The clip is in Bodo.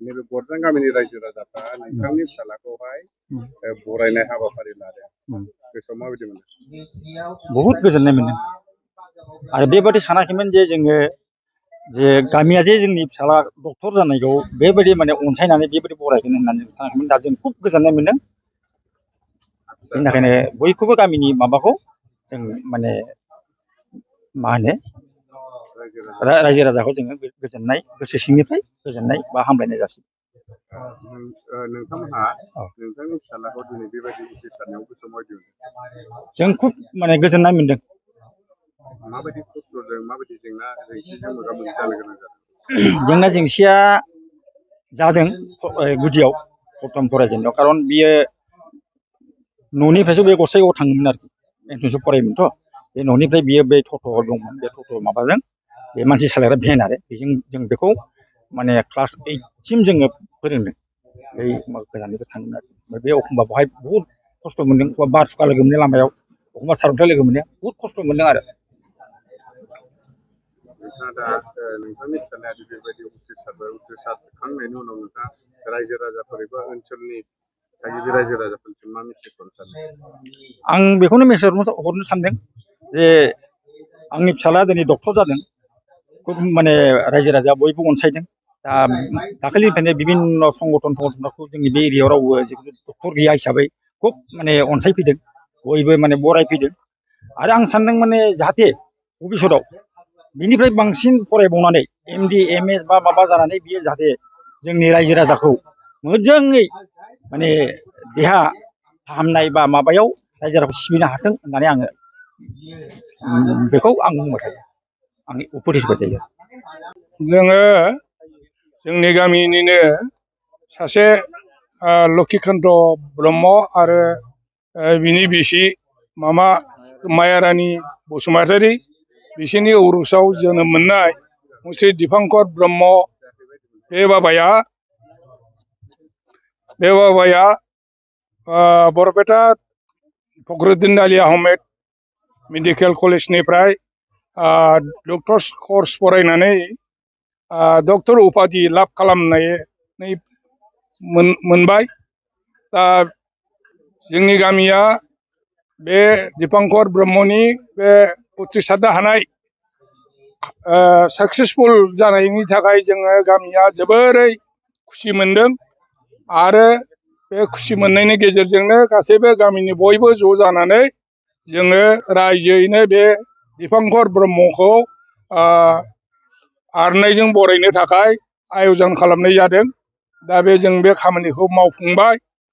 नैबे बरजां गामिनि रायजो राजाफ्रा नोंथांनि फिसालाखौहाय बरायनाय हाबाफारि लादों गोसोआव माबायदि मोनो? बहुत गोजोननाय मोनदों आरो बेबादि सानाखैमोन जे जोङो जे गामिया जे जोंनि फिसाला डक्टर जानायखौ बेबायदि माने अनसायनानै बेबायदि बरायगोन होननानै जों सानाखैमोन। दा जों खुब गोजोननाय मोनदों। बेनि थाखायनो बयखौबो गामिनि माबाखौ जों माने मा होनो रायजो राजाखौ जोङो गोजोननाय गोसो सिंनिफ्राय गोजोननाय बा हामलायनाय जासिगोन। नोंथांमोनहा नोंथांनि फिसालाखौ दिनै बेबायदि उथ्रिसारनायाव गोसोआव माबायदि मोनदों? जों खुब माने गोजोननाय मोनदों। माबायदि खस्थ'जों माबायदि जेंना जेंसिजों मोगा मोगि जानो गोनां जादों? जेंना जेंसिया जादों गुदियाव प्रथम फरायजेननायाव, खारन बियो न'निफ्रायसो बे गसाइगावआव थाङोमोन आरोखि एन्ट्रेन्सआव फरायोमोनथ'। बे न'निफ्राय बियो बे टट' दंमोन, बे टट' माबाजों बे मानसि सालायग्रा भेन आरो बेजों जों बेखौ माने क्लास 8सिम जोङो फोरोंदों। बै गोजाननिफ्राय थाङोमोन आरो ओमफ्राय बे एखमबा बेवहाय बहुद खस्थ' मोनदों। एखमबा बारसुखा लोगो मोननो लामायाव, एखमबा सारअन्थाइ लोगो मोननाया बहुद खस्थ' मोनदों आरो। नोंथाङा दा नोंथांनि फिसालाया बेबायदि उथ्रिसारखांनायनि उनाव नोंथाङा रायजो राजाफोर एबा ओनसोलनि थागिबि रायजो राजाफोरसिम मा मेसेज हरनो सानो? आं बेखौनो मेसेज हरनो सानदों जे आंनि फिसाला दिनै डक्टर जादों। खुब माने रायजो राजाया बयबो अनसायदों। दा दाखालिनिफ्रायनो बिभिन्न संगठनफोरखौ जोंनि बे एरियायाव रावबो जिखुनु डक्टर गैया हिसाबै खुब माने अनसायफैदों, बयबो माने बरायफैदों। आरो आं सानदों माने जाहाथे भबिष्यतआव बिनिफ्राय बांसिन फरायबावनानै MD MS बा माबा जानानै बियो जाहाथे जोंनि रायजो राजाखौ मोजाङै माने देहा फाहामनाय बा माबायाव रायजो राजाखौ सिबिनो हाथों होननानै आङो बेखौ आं बुंबाय थायो, आं उपदेश होबाय थायो। जोङो जोंनि गामिनिनो सासे लक्षिकान्त ब्रह्म आरो बिनि बिसि मायारानि बसुमतारी, बिसोरनि औरसाव जोनोम मोननाय मुंसे दिपांकर ब्रह्म। बे बाबाया बरपेटा फखरुद्दिन आली आहमेद मेडिकेल कलेजनिफ्राय डक्टर्स कर्स फरायनानै डक्टर उपाधि लाभ खालामनानै मोनबाय। दा जोंनि गामिया बे दिपांकर ब्रह्मनि बे उथ्रिसारनो हानाय साक्सेसफुल जानायनि थाखाय जोङो गामिया जोबोरै खुसि मोनदों। आरो बे खुसि मोननायनि गेजेरजोंनो गासैबो गामिनि बयबो ज' जानानै जोङो रायजोयैनो बे दिपांकर ब्रह्मखौ आर'नाइजों बरायनो थाखाय आयजन खालामनाय जादों। दा जों बे खामानिखौ मावफुंबाय।